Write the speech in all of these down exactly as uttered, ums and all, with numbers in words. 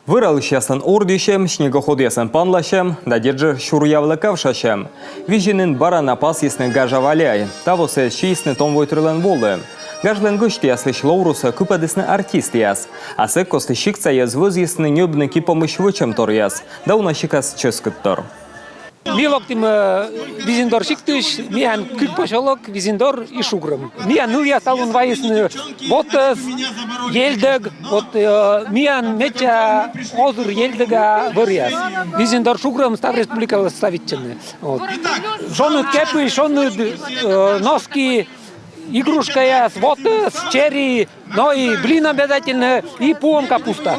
Вӧралысьяслӧн ордйысьӧм, снегоходъясӧн панласьӧм да, дерт жӧ, сюръявлӧ кавшасьӧм. Визинын бара на пасйисны гажа валяй. Таво сійӧс сиисны том войтырлӧн волы. Гажлӧн гӧсьтъяслысь ловрусӧ кыпӧдісны артистъяс. А сэк кості сиктса йӧз вӧзйисны ньӧбны ки помысь вӧчӧмторъяс да уна сикас чӧскыдтор. Ми локтім, э, Визиндор сиктысь, миян кык посёлок, Визиндор и Шугрӧм. Миян нылъяс талун вайисны вотӧс, Ельдӧг, вот, э, миян медся озыр Ельдӧга вӧръяс. Визиндор, Шугрӧм Став Республикалы ставитчӧны. Вот. Шоныд кепысь, шоныд, э, носки, игрушкаяс, вотӧс, чери, но и блин обязательно, и пуӧм капуста.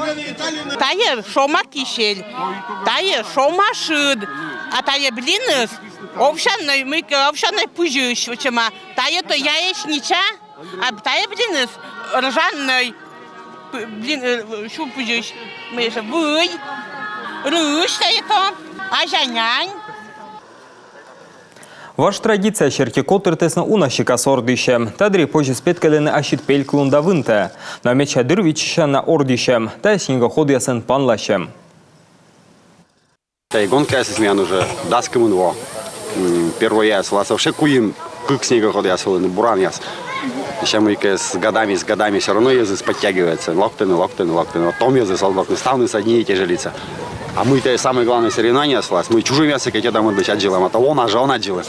Тайӧ шома кисель, тайӧ шома шыд, а тайӧ блиныс овсяной, мыйкӧ овсяной пызьысь вӧчӧма. Тайӧ то яичнича, а тайӧ блиныс ржаной пы-, блин, э, сю пызьысь, мый эшӧ, вый, рысь тайӧ то, азьнянь. Важ традиция серти котыртісны уна сикас ордйысьӧм. Та дырйи позис петкӧдлыны ассьыд пельклунда вынтӧ. Но медся дыр виччысяна ордйысьӧм, тайӧ снегоходъясӧн панласьӧм. Тайӧ гонкаясыс миян уже дас кымын во. М, первойяс вылас вообще куим-кык снегоходъяс вӧліны, буранъяс. Сэсся мыйкӧ с годами, с годами всё равно йӧзыс подтягивается. Локтӧны, локтӧны, локтӧны. Вот том йӧзыс, вот локтӧны. Ставныс одни и те же лица. А мый тайӧ самое главное соревнованиеяс вылас, мый чужӧмъяссӧ кӧ тӧдам, мый аддзылам, а то он аж он аддзылӧ.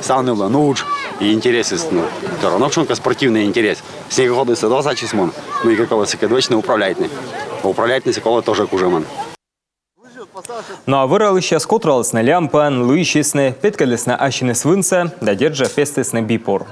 Ставным вӧлі, ну, уж и интересыс, ну, всё равно кутшӧмкӧ спортивный интерес. Снегоходыс ӧд ачыс мун, мыйкӧ колӧ сыкӧд вӧчны, управляйтны. Управляйтны сійӧ колӧ тоже кужӧмӧн. Ну а вӧралысьяс котралісны лямпӧн, лыйсисны, петкӧдлісны ассьыныс вынсӧ да, дерт жӧ, пестісны бипур.